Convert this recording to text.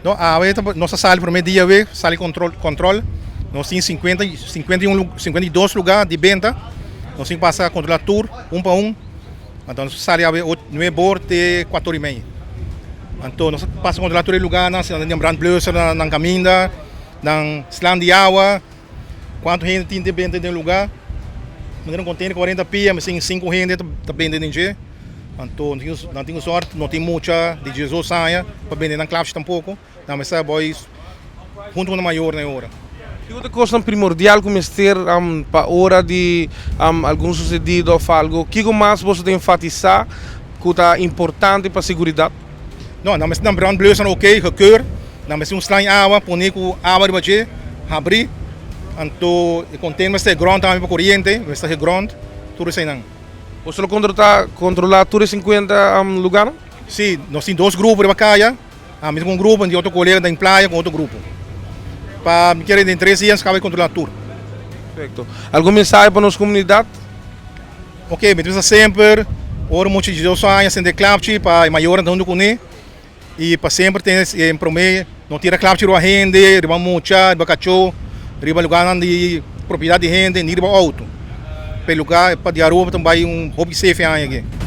No, awe nos a sali prome dia awe, sali control, control. Nos tin 50, 51, 52 lugar di benta. Nos tin pasa controla tur, un pa un. Anto nos sali awe 9 or te 4 or y media. Anto nos pasa controla tur e lugarnan, si nan tin brandblusser na nan caminda, nan slan di awa, cuanto hende tin den benta den lugar. Manera un container 40 pia, mi tin 5 hende ta bende den dje. Anto nan tin un sort, no tin mucha di 18 aña pa bende nan klapshi tampoco. Nan mester bai hunto cu nan mayornan e ora. Kiko ta kosnan primordial ku mester pa ora di algun susedido òf algu? Kiko mas boso ta enfatisá ku ta importante pa seguridat? No, nan mester nan brandblusser oké, gekeur. Nan mester un slan awa, pone ku awa riba dje, habrí. Anto e container mester grond tambe pa koriente, mester gegrond, tur eseinan. Boso lo kontrolá tur e 50 lugarnan? Sí, nos tin dos grupo riba kaya. Ami ta ku un grupo, di otro kolega ta den playa ku otro grupo. Pa mi kere den 3 dia nos kaba di kontrolá tur. Perfecto. Algun mensahe pa nos komunidat? Ok, mi ta bisa semper, ora mucha di 18 aña sende klapchi pa e mayornan ta huntu kuné i pa semper tene e promé no tira klapchi riba hende, riba mucha, riba kachó, riba lugarnan di propiedat di hende ni riba outo. Pa e lugar pa di Aruba ta bai un hopi safe e aña aki.